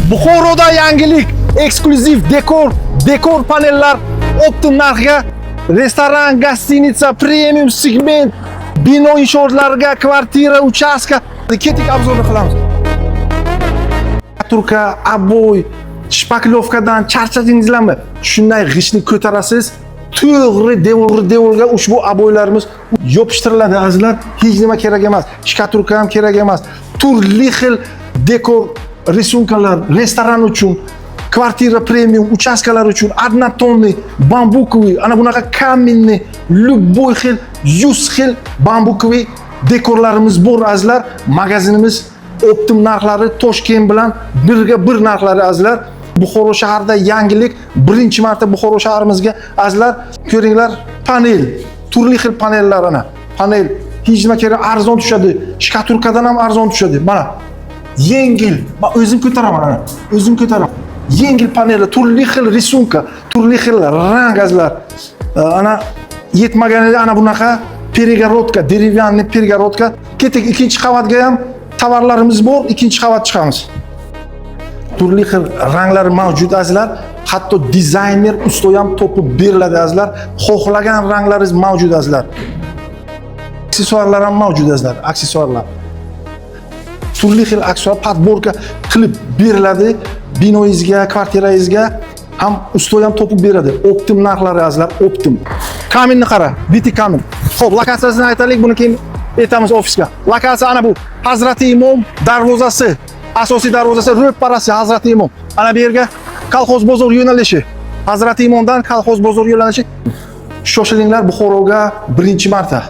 Buxoroda yangilik, eksklyuziv dekor panellar оптом narxga restoran, гостиница, premium segment, bino inshootlarga, kvartira, uchastka. Ketdik, обзор ni qilamiz. Штукатурка, обой, шпаклёвка dan charchadingizlarmi? Shunday g'ishtni ko'tarasiz, to'g'ri devorga ushbu обой larimiz yopishtiriladi, azizlar. Hech nima kerak emas. Штукатурка ham kerak emas. Turli xil dekor рисунка lar restoran uchun, kvartira premium, uchastkalar uchun однотонный, бамбуковый, ana bunaqa каменный, любой xil, 100 xil бамбуковый dekorlarimiz bor, azizlar. Magazinimiz оптом narxlari Toshkent bilan birga bir narxlari, azizlar. Buxoro shahrida yangilik, birinchi marta Buxoro shahrimizga, azizlar, ko'ringlar, panel, turli xil panellar ana. Panel hech nima kerak, arzon tushadi. Штукатурка dan ham arzon tushadi. Mana yengil, man o'zim ko'taraman ana. O'zim ko'taraman. Yengil panellar, turli xil рисунка, turli xil rang, azizlar. Ana yetmaganida ana bunaqa перегородка, деревянный перегородка. Ketdik, ikkinchi qavatga ham tovarlarimiz bor, ikkinchi qavat chiqamiz. Turli xil ranglar mavjud, azizlar. Hatto dizayner usta ham topib beriladi, azizlar. Xohlagan ranglaringiz mavjud, azizlar. Aksessuarlar ham mavjud, azizlar, aksessuarlar. Turli xil aksessuar подборка qilib beriladi binoyingizga, kvartirangizga ham usta ham topib beradi. Оптом narxlari, azizlar, оптом. Камень ni qara, biti камень. Xo'p, lokatsiyasini aytaylik, buni keyin aytamiz ofisga. Lokatsiya ana bu Hazrati Imom darvozasi, asosiy darvozasi ro'parasi Hazrati Imom. Ana bu yerga Kolxoz bozor yo'nalishi. Hazrati Imomdan Kolxoz bozor yo'nalishi. Shoshilinglar, Buxoroga birinchi marta.